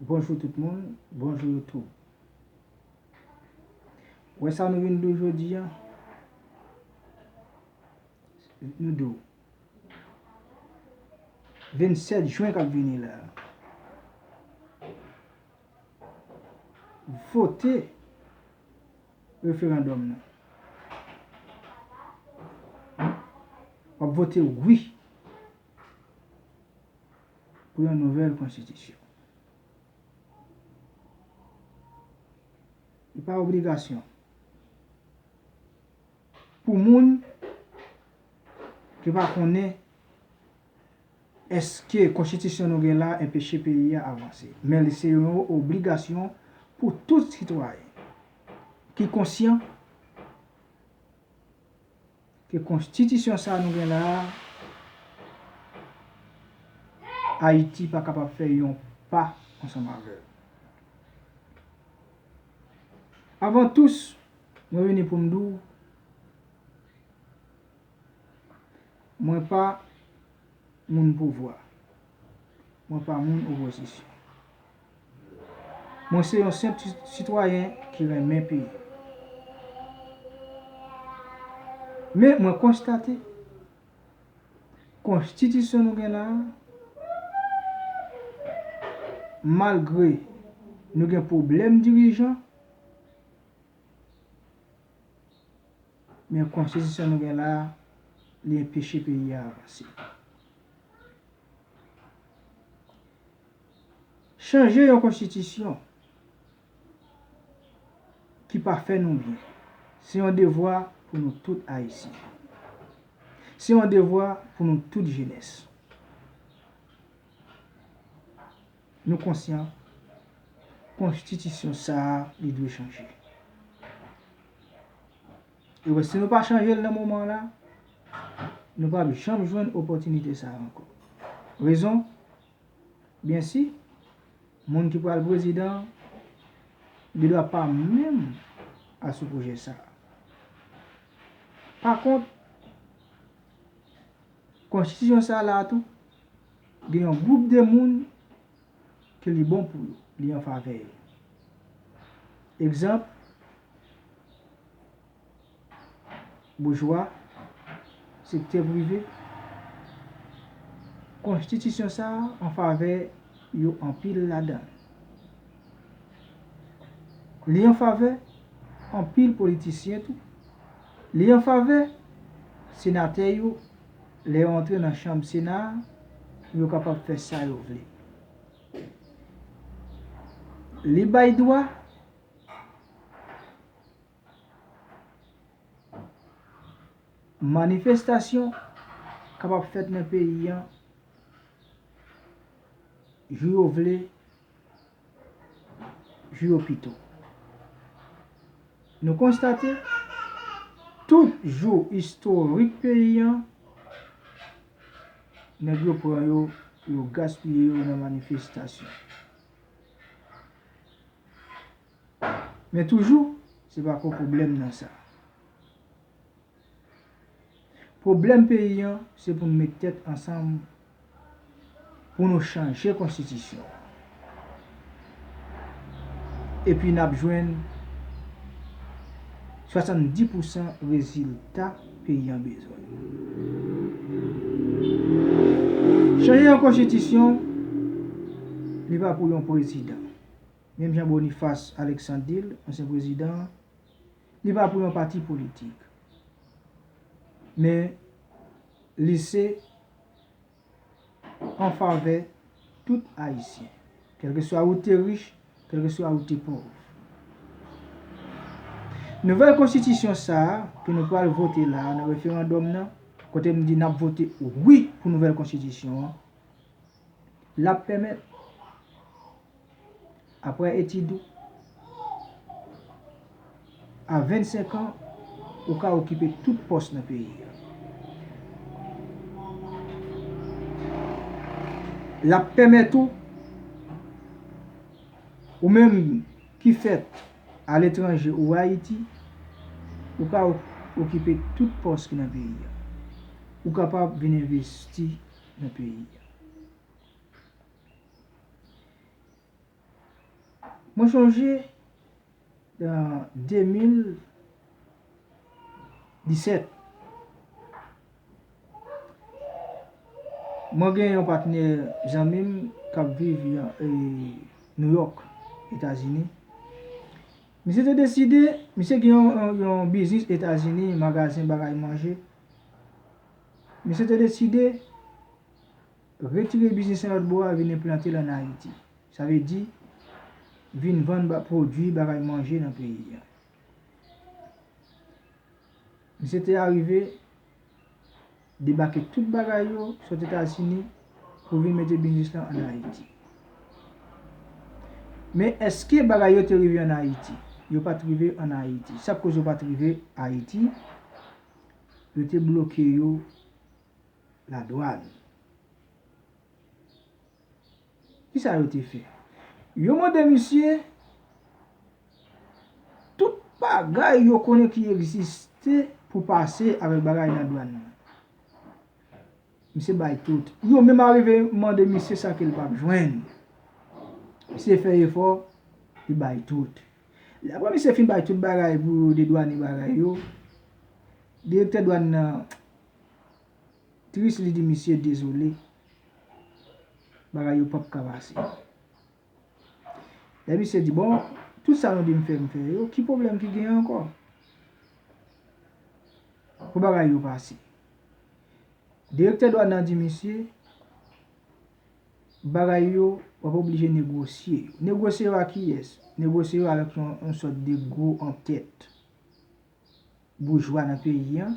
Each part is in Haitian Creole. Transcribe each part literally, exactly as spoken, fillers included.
Bonjou tout moun, bonjou YouTube. Ou wè sa nou vin di w jodi a? Nou di w vennsèt jen k ap vini la, vote referandòm nan. W ap vote wi pou yon nouvèl konstitisyon. Li pa obligasyon pou moun ki pa konnen èske konstitisyon nou gen la enpeche peyi a avanse. Men li se yon obligasyon pou tout sitwayen ki konsyan ke konstitisyon sa a nou gen la a, Ayiti pa kapab fè yon pa ansanm avè l. Avan tout, mwen vini pou m di w, mwen pa moun pouvwa. Mwen pa moun opozisyon. Mwen se yon senp ti-, sitwayen ki renmen peyi. Men mwen konstate, konstitisyon nou gen la a, malgre nou gen pwoblèm dirijan, men konstitisyon nou gen la a, li enpeche peyi a avanse. Chanje yon konstitisyon ki pa fè nou byen, se yon devwa pou nou tout Ayisyen. Se yon devwa pou nou tout jenès. Nou konsyan, konstitisyon sa a, li dwe chanje. E wè, si nou pa chanje l nan moman la, nou p ap janm jwenn opòtinite sa a ankò. Rezon? Byen si, moun ki pral prezidan, li dwa pa menm asou pwojè sa a. Pa kont, konstitisyon sa a la tou, gen yon gwoup de moun ke li bon pou yo, li an favè yo. Egzanp, boujwa, sektè prive, konstitisyon sa a an favè yo anpil ladan l. Li an favè anpil politisyen tou. Li an favè senatè yo, lè yo antre nan chanm Sena a, yo kapab fè sa yo vle. Li bay dwa manifestasyon kapab fèt nan peyi a, jou yo vle, jou yo pito. Nou konstate, tout jou istorik peyi a, nèg yo pran yo, yo gaspiye yo nan manifestasyon. Men toujou, se pa ko pwoblèm nan sa. Pwoblèm peyi a, se pou n met tèt ansanm, pou nou chanje konstitisyon an. Epi n ap jwenn swasanndis pousan rezilta peyi a bezwen. Chanje yon konstitisyon, li pa pou yon prezidan. Menm jan Boniface Alexandre di l, ansyen prezidan an, li pa pou yon pati politik. Men, li se an favè tout Ayisyen, kèlkeswa ou te rich, kèlkeswa ou te pòv. Nouvèl konstitisyon sa a ke nou pral vote la a nan referandòm nan, kote m di n ap vote wi pou nouvèl konstitisyon an, l ap pèmèt, apre etid ou, a vennsenk an, ou ka okipe tout pòs nan peyi a. L ap pèmèt ou, ou menm ki fèt aletranje ou Ayiti, ou ka o-, okipe tout pòs ki nan peyi a. Ou kapab vin envesti nan peyi a. Mwen chonje, an de mil disèt, mwen gen yon patnè zanmi m k ap viv, e, New York, Etazini. Misye te deside, misye gen yon, yon, yon biznis Etazini, magazen bagay manje. Misye te deside retire biznis lan lòt bò a, vin enplante l ann Ayiti. Sa vle di, vin vann ba, pwodui bagay manje nan peyi a. Misye te arive debake tout bagay yo sot Etazini pou vin mete biznis lan ann Ayiti. Men èske bagay yo te rive ann Ayiti? Yo pa t rive ann Ayiti. Sa k koz yo pa t rive Ayiti? Yo te bloke yo ladwàn. Kisa yo te fè? Yo mande misye tout bagay yo konnen ki egziste pou pase avèk bagay nan dwàn nan. Misye bay tout. Yo menm arive mande misye sa ke l p ap jwenn. Misye fè efò, li bay tout. Apre misye fin bay tout bagay pou yo dedwane bagay yo, direktè dwàn nan tris, li di misye dezole, bagay yo p ap ka pase. Lè misye di, "Bon, tout sa nou di m fè, m fè yo, ki pwoblèm ki genyen ankò pou bagay yo pase?" Direktè dwàn nan di misye, "Bagay yo, w ap oblije negosye yo." Negosye yo ak kiyès? Negosye yo avèk yon, yon sòt de gwo antèt boujwa nan peyi a.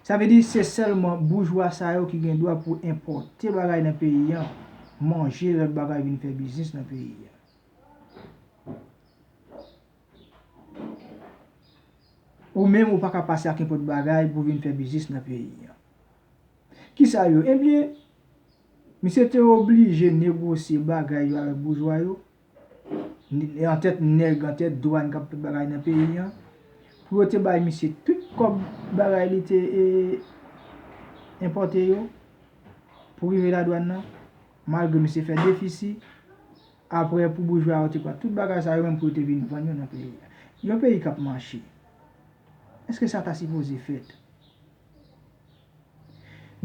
Sa vle di se sèlman boujwa sa yo ki gen dwa pou enpòte bagay nan peyi a, manje, lòt bagay, vin fè biznis nan peyi a. Ou menm ou pa ka pase ak nenpòt bagay pou vin fè biznis nan peyi a. Kisa yo? Ebyen, misye te oblije negosye bagay yo avèk boujwa yo, antèt nèg, antèt dwàn k ap fè bagay nan peyi a, pou yo te bay misye tout kòb bagay li te, e, enpòte yo, pou rive ladwàn nan, malgre misye fè defisi, apre pou boujwa yo te pran tout bagay sa yo menm pou yo te vin vann yo nan peyi a. Yon peyi k ap mache, èske sa ta sipoze fèt?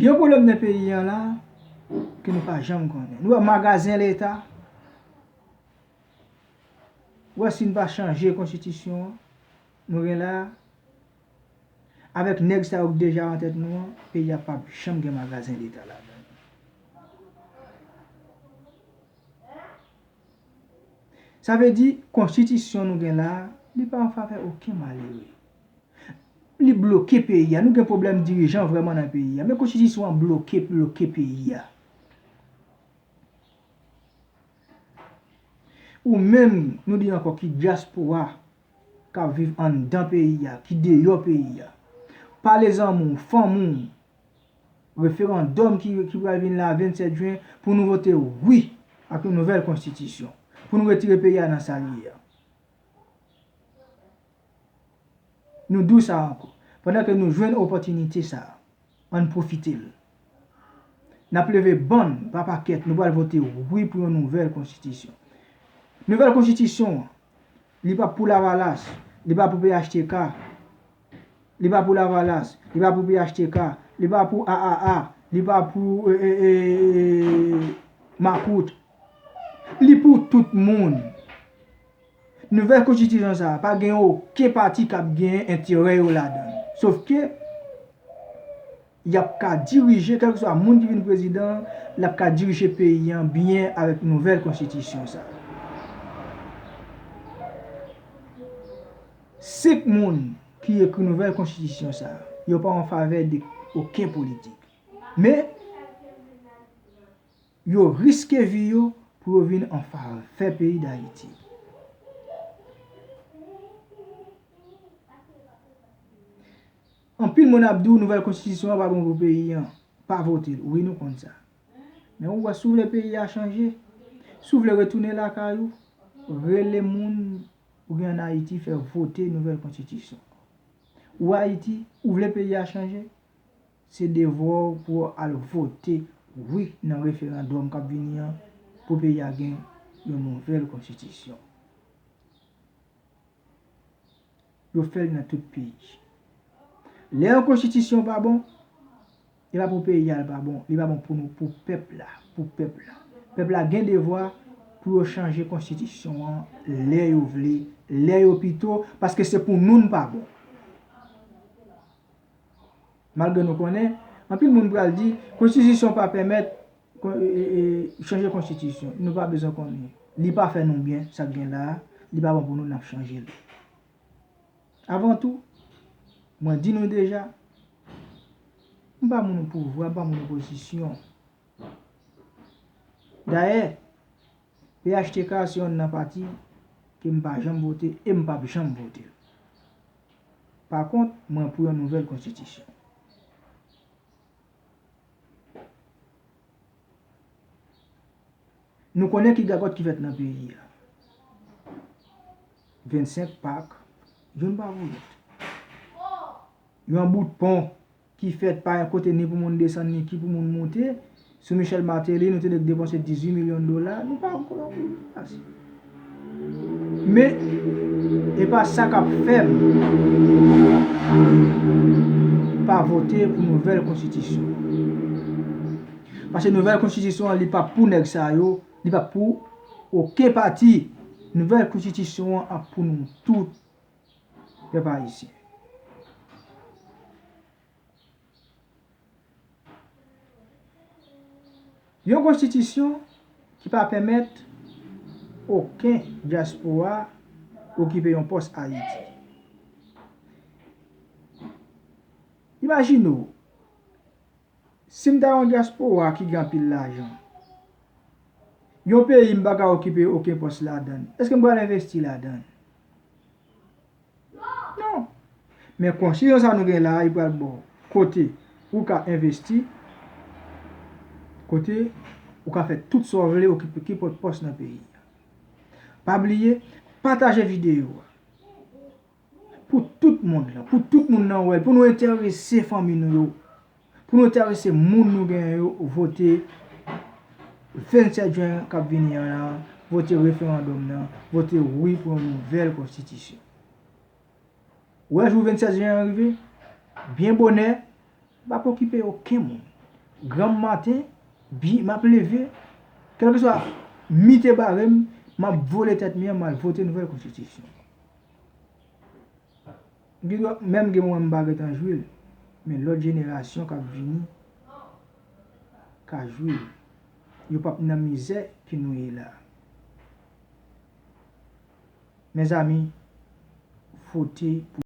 Gen yon pwoblèm nan peyi a la ke nou pa janm konnen. Nou wè magazen Leta, ou wè si n pa chanje konstitisyon an, nou gen la a, avèk nèg sa yo k deja antèt nou an, peyi a p ap janm gen magazen Leta ladan l. Sa vle di, konstitisyon nou gen la a, li pa an favè okenn malere. Li bloke peyi a. Nou gen pwoblèm dirijan vrèman nan peyi a. Men konstitisyon an bloke, bloke peyi a. Ou menm, nou di ankò, ki dyaspora k ap viv anndan peyi a, ki deyò peyi a. Pale zanmi w, fanmi w, referandòm ki, ki pral vin la vennsèt jen pou nou vote wi ak yon nouvèl konstitisyon, pou nou retire peyi a nan sa l ye a. Nou di w sa ankò. Pandan ke nou jwenn opòtinite sa a, ann pwofite l. N ap leve bann pa pakèt, nou pral vote wi pou yon nouvèl konstitisyon. Nouvèl konstitisyon an, li pa pou Lavalas, li pa pou P H T K, li pa pou Lavalas, li pa pou P H T K, li pa pou A A A, li pa pou, e, e, e, e, Makout. Li pou tout moun. Nouvèl konstitisyon sa a, pa gen okenn pati k ap gen enterè yo ladan l. Sòf ke y ap ka dirije, kèlkeswa moun ki vin prezidan, l ap ka dirije peyi a byen avèk nouvèl konstitisyon sa a. Senk moun ki ekri nouvèl konstitisyon sa a, yo pa an favè de okenn politik. Men, yo riske vi yo pou yo vin an favè peyi Dayiti. Anpil moun ap di w nouvèl konstitisyon an pa bon pou peyi a. Pa vote l. Wi, nou konn sa. Men ou wè, si w vle peyi a chanje, si w vle retounen lakay ou, rele moun ou gen ann Ayiti fè vote nouvèl konstitisyon. Ou Ayiti, ou vle peyi a chanje, se devwa w pou w al vote wi nan referandòm k ap vini an pou peyi a gen yon nouvèl konstitisyon. Yo fè l nan tout peyi. Lè yon konstitisyon pa bon, e pa pou peyi a l pa bon, li pa bon pou nou, pou pèp la, pou pèp la. Pèp la gen devwa pou yo chanje konstitisyon an lè yo vle, lè yo pito, paske se pou nou n pa bon. Malgre nou konnen, anpil moun pral di, konstitisyon pa pèmèt kon- e- e- e- chanje konstitisyon. Nou pa bezwen konnen. Li pa fè nou byen, sa k gen la a, li pa bon pou nou, n ap chanje l. Avan tou, mwen di nou deja, m pa moun pouvwa, m pa moun opozisyon. Dayè, P H T K se yonn nan pati ke m pa janm vote e m p ap janm vote l. Pa kont, mwen pou yon nouvèl konstitisyon. Nou konnen ki gagòt ki fèt nan peyi a. Vennsenk pak, youn pa pou lòt. Yon bout pon ki fèt pa yon kote ni pou moun desann ni ki pou moun monte. Sou Michel Martelly, nou te dwe depanse dizuit milyon dola, nou pa ankò nan peyi a. Men, e pa sa k ap fè m pa vote pou nouvèl konstitisyon. Paske nouvèl konstitisyon an, li p ap pou nèg sa yo, li p ap pou okenn pati. Nouvèl konstitisyon an ap pou nou tout, pèp ayisyen. Yon konstitisyon ki pa pèmèt okenn dyaspora okipe yon pòs Ayiti. Imajine w, si m ta yon dyaspora ki gen anpil lajan, yon peyi m pa ka okipe okenn pòs ladan l, èske m pral envesti ladan l? Non. Men konstitisyon sa nou gen la a, li pral ba w kote ou ka envesti, kote ou ka fè tout sa w vle, okipe kenpòt pòs nan peyi a. Pa bliye, pataje videyo a. Pou tout moun lan, pou tout moun nan wè l, pou nou enterese fanmi nou yo, pou nou enterese moun nou genyen yo vote vennsèt jen k ap vini an lan, vote referandòm nan, vote wi pou yon nouvèl konstitisyon. Ou wè jou vennsèt jen an rive, byen bonè, m p ap okipe okenn moun. Granm maten, byen, m ap leve, kèlkeswa mi te bare m, m ap vole tèt mi an, m al vote nouvèl konstitisyon. Gen dwa, menm gen moman m pa gentan jwi l, men lòt jenerasyon k ap vini ka jwi l. Yo p ap nan mizè ke nou ye la. Mezanmi, vote pou